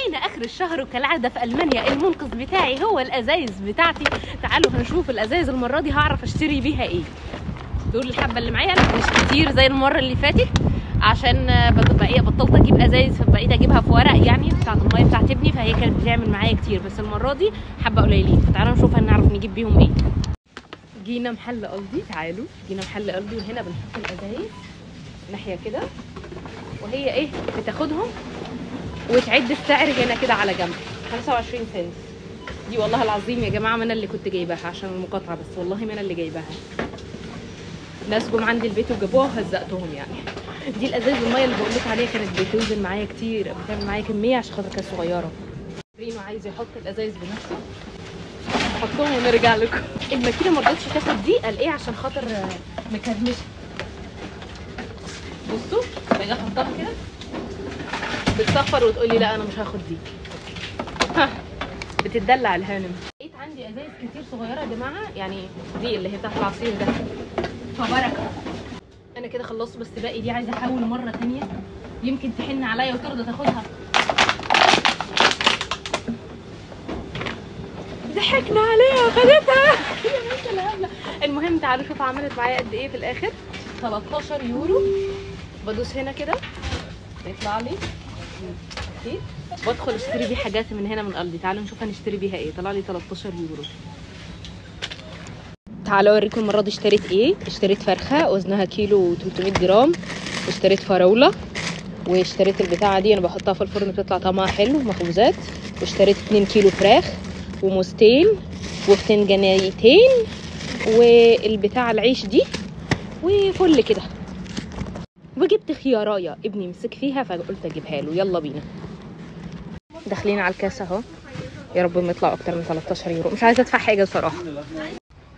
بقينا اخر الشهر وكالعادة في المانيا المنقذ بتاعي هو الازايز بتاعتي. تعالوا هنشوف الازايز المرة دي هعرف اشتري بيها ايه. دول الحبة اللي معايا مش كتير زي المرة اللي فاتت، عشان بطلت اجيب ازايز فبقيت اجيبها في ورق يعني بتاعت المية بتاعت ابني، فهي كانت بتعمل معايا كتير، بس المرة دي حبه قليلين. فتعالوا نشوف هنعرف نجيب بيهم ايه. جينا محل Aldi، تعالوا جينا محل Aldi، وهنا بنحط الازايز ناحية كده، وهي ايه بتاخدهم وتعد السعر هنا كده على جنب 25 سنت. دي والله العظيم يا جماعة ما انا اللي كنت جايباها عشان المقاطعة، بس والله ما انا اللي جايباها، ناس جم عندي البيت وجابوها وهزقتهم يعني. دي الازايز المية اللي بقول لكم عليها كانت بتوزن معايا كتير، بتعمل معايا كمية عشان خاطر كانت صغيرة. رينو عايز يحط الازايز بنفسه، نحطهم ونرجع لكم. الماكينة ما رضتش تاخد دي، قال ايه عشان خاطر مكرمشه. بصوا باجي احطها كده بتصفر وتقولي لا انا مش هاخد دي. ها بتدلع الهانم. لقيت عندي ازايز كتير صغيرة يا جماعة، يعني دي اللي هي بتاعت العصير ده، فبركه. انا كده خلصت، بس باقي دي عايزه احاول مرة ثانية يمكن تحن عليا وترضى تاخدها. ضحكنا عليها وخدتها يا بنت الهبلة. المهم تعالوا شوفوا عملت معايا قد ايه في الاخر. 13 يورو. بدوس هنا كده بيطلع لي اكيد، بدخل اشتري بيه حاجات من هنا من Aldi. تعالوا نشوف هنشتري بيها ايه. طلع لي 13 يورو. تعالوا اوريكم المرة دي اشتريت ايه. اشتريت فرخة وزنها كيلو 300 جرام، واشتريت فراوله، واشتريت البتاعه دي انا بحطها في الفرن بتطلع طعمها حلو، مخبوزات، واشتريت 2 كيلو فراخ وموزتين وبتنجانيتين والبتاع العيش دي وفل كده، وجبت خيارايه ابني مسك فيها فقلت اجيبها له. يلا بينا داخلين على الكاسه اهو، يا رب ما يطلعوا اكتر من 13 يورو، مش عايزه ادفع حاجة بصراحة.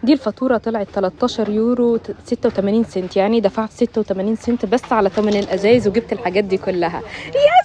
دي الفاتورة طلعت 13 يورو 86 سنت، يعني دفعت 86 سنت بس على ثمن الازايز وجبت الحاجات دي كلها. yes.